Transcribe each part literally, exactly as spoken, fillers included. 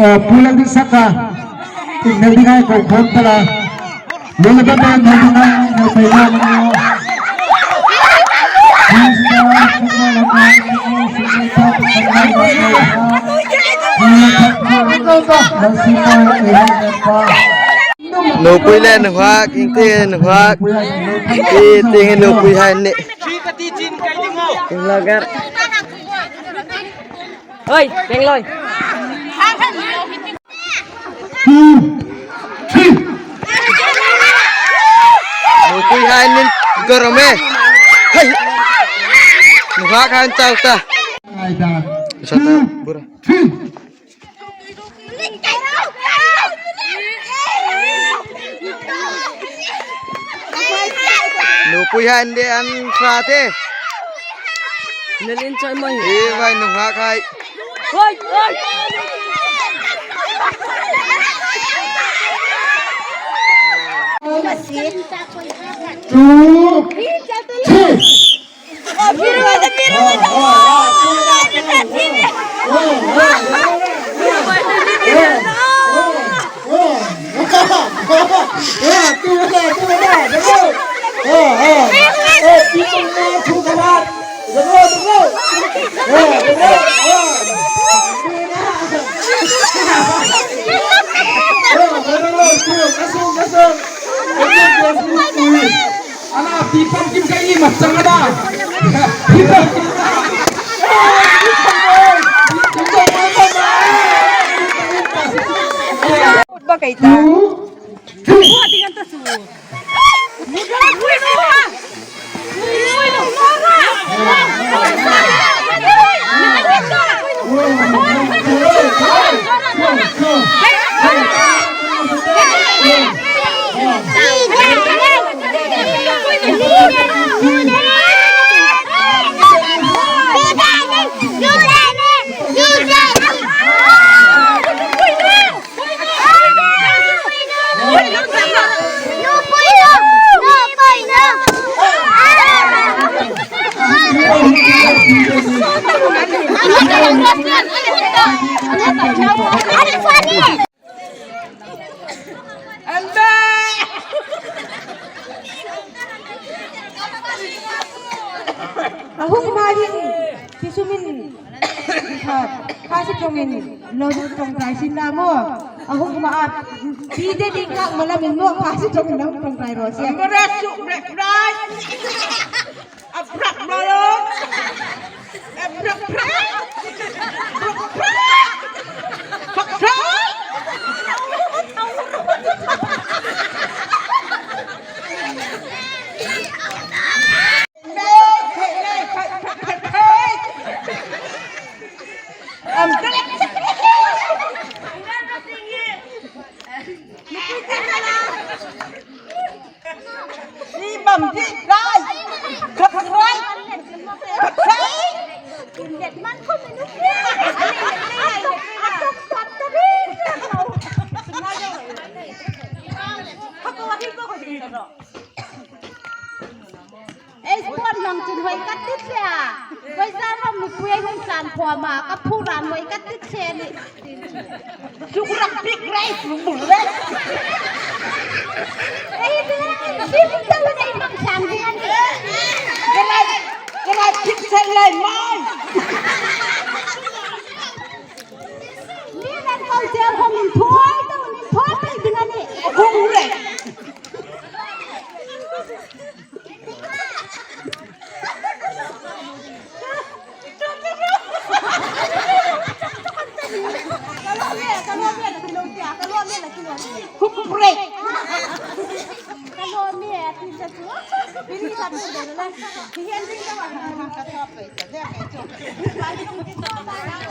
Pu Lalbisaka, inhmel dinga ko khom tala. Lula ba ba inhmel dinga, inhmel pei lo. Nupui le nunghak, ieng ti nunghak. Ti, ti nupui hai ni. King lagar. Oi, Bengloi. Nupui hai nin gorom e. Hei. Nunghak hai chau ta. Sa ta, bura. Nupui hai an de an sa te. Nalin choi mai. E vai nunghak hai. Oi, oi. Two, three. Ana, ti pam kim ka i ma chang ana. Ba kai ta. A hung ma hin, ti sumin, kha, kha si tongin, lo tong tai sin la mo. A hung ma a, ti de ding kak ma la min mo, kha si tongin lo tong tai ro si. Amara su, bre, bre. Aprak, aprak. Aprak, aprak. Aprak, aprak. Ni bam ti rai. Khat rai. Khat rai. Ei, sport nang chun hoi ka ti hle a. Hoi sa ram mi pui hung san pho ma ka phu ran hoi ka ti hle ni. Sukrak pik rai, sukrak rai. Ei, dim ta lo nei mang sang ding an. Kena, kena pik sai lai mai. Ni nan kau zel hong in thoi, ta hong in thoi pik ding an ni. Hong rai.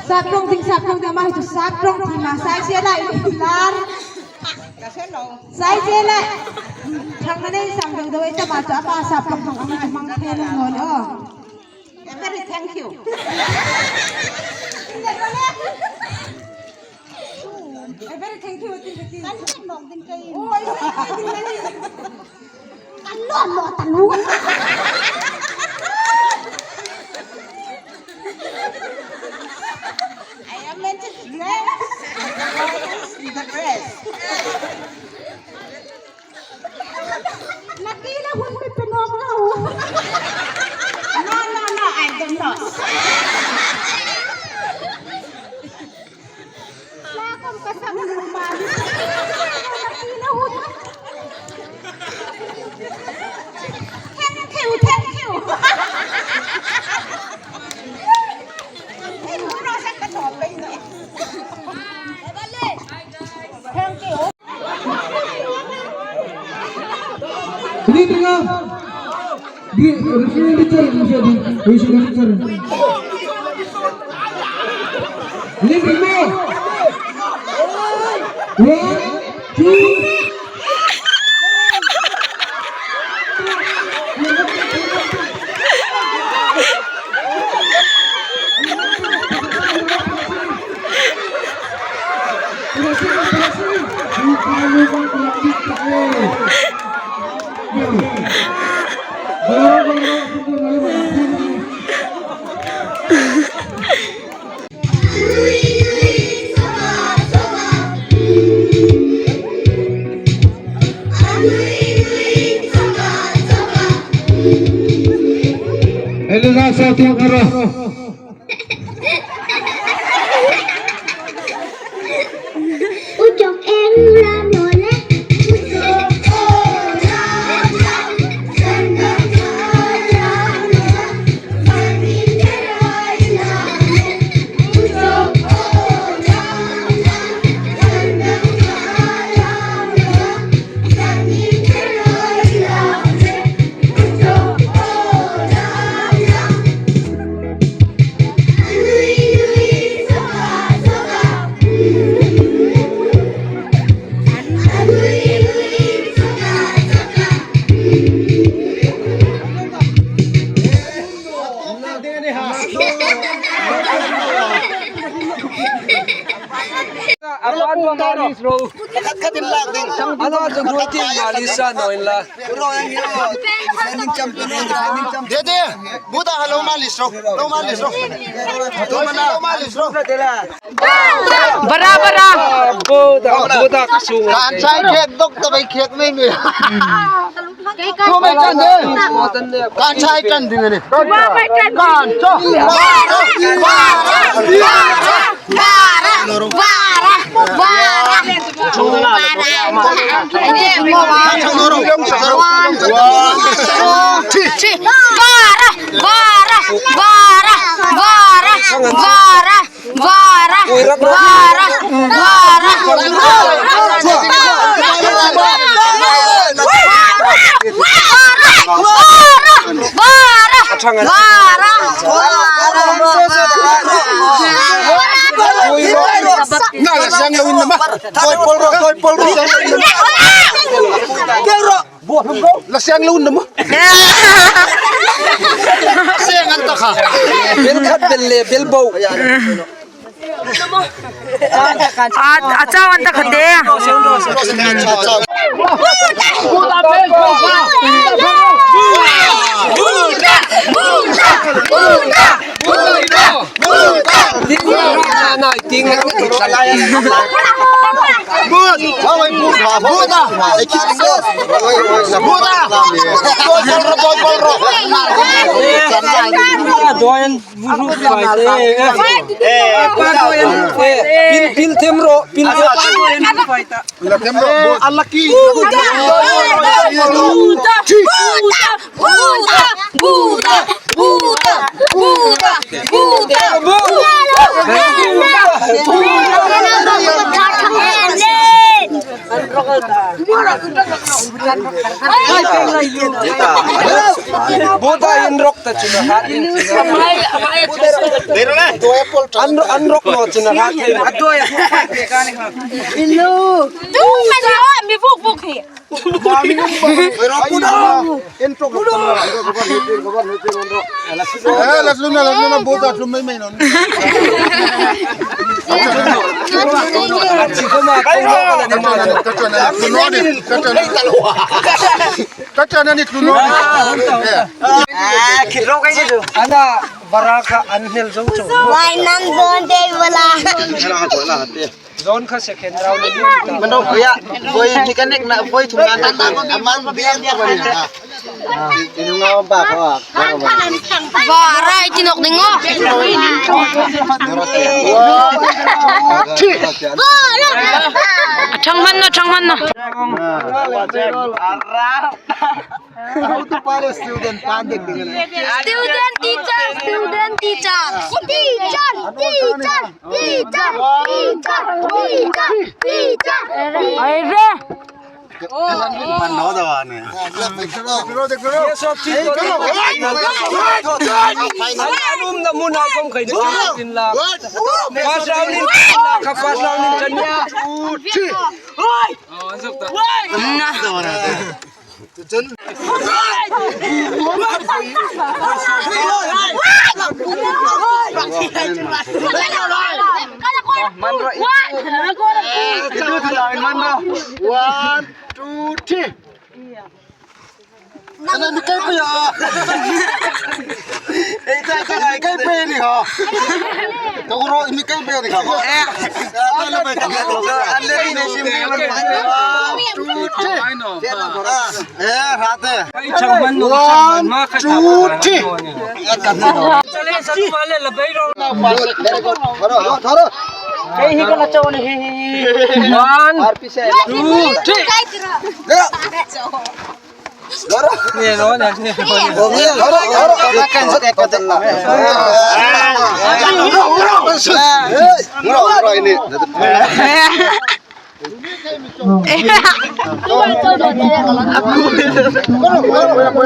Sap ṭawng ding, sap ṭawng ding, ama hi chu sap ṭawng ti ma, sai se la, in lar. Sai se la. Thang na nei sang deu deu ei ta ma chu ama sap ṭawng ṭawng ama chu mang the lo naw ni aw. A very thank you. A very thank you. Kan nok ding kai. Oh, ai, ai, ai, ai. Kan lo lo ta lu. I am meant to be blessed. Hun mi pe nawk lo. No, no, no, I don't know. Hla khom ka sam lo ma ni. Thank you, thank you. Thank you. Ini tengah. Di, di sini bicara, di sini, di sini bicara. Ini tengah. One, two. Elena Sati Kara. Pakhat khatin lak ding. Ala chu hnuoi tieng malis sa naw inla. Defending champion, defending champion. De, de. Buta, lo malis ro. Lo malis ro. Lo malis ro. Bara, bara. Buta, buta ka sung. Kan chai khek dok ta bai khek mei mei. Kan chai kan ding ni. Kan cho. Bara, bara, bara. One, two, three. Bara, bara, bara, bara, bara. Bara, bara, bara, bara, bara, bara, bara. Na la siang lo in nama. Koi pol ro, koi pol ro. La siang lo na mo. Siang an ta kha. Bel khat bel le bel bo. A, a chau an ta kha de. Pil, pil them ro, pil them. La tem ro, bo, a lucky. Buta! Buta! Buta! Buta! Buta in rok ta chuna hat in. An, an rok no chuna hat. Inu. Tu kan ro mi buk buk hi. Eh, las luna, las luna, bota tlum mai mai non. Ka chana ni tlun no. Ah, khit ro kai chu. Ana baraka an hel zo chu. Wai nam don de wala. Zone kha second round ni. Mano kuya, boy ni kanek na, boy thum na na. Aman biar dia bani na. Ba, rai, ti nawk ding aw. A ṭhang hman naw, ṭhang hman naw. Student, teacher, student, teacher. Teacher, teacher, teacher, teacher, teacher, teacher. Ai re. One, two, three. Ana mi kai pe ya. Ei, ta, ta, mi kai pe ni ha. Ka ro mi kai pe ni ha. Eh. Ande ni ne sim ni. One, two, three. Eh, hate. One, two, three. Tharo, tharo. One, two, three.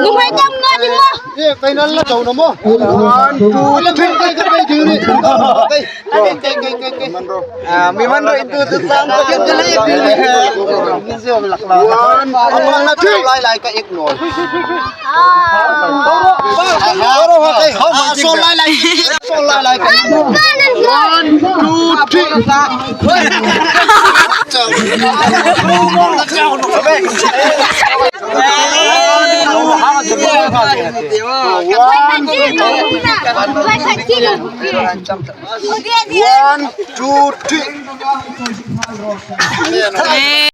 Nuhmei tam nga ding aw. Final la chau na maw. One, two, three. Ah, mi man ro itu tu sam tu kan jale itu ni. One, two, three. Lai lai ka ek nol. Oro ha kai, ha ma so lai lai. So lai lai ka. One, two, three. One, two, three.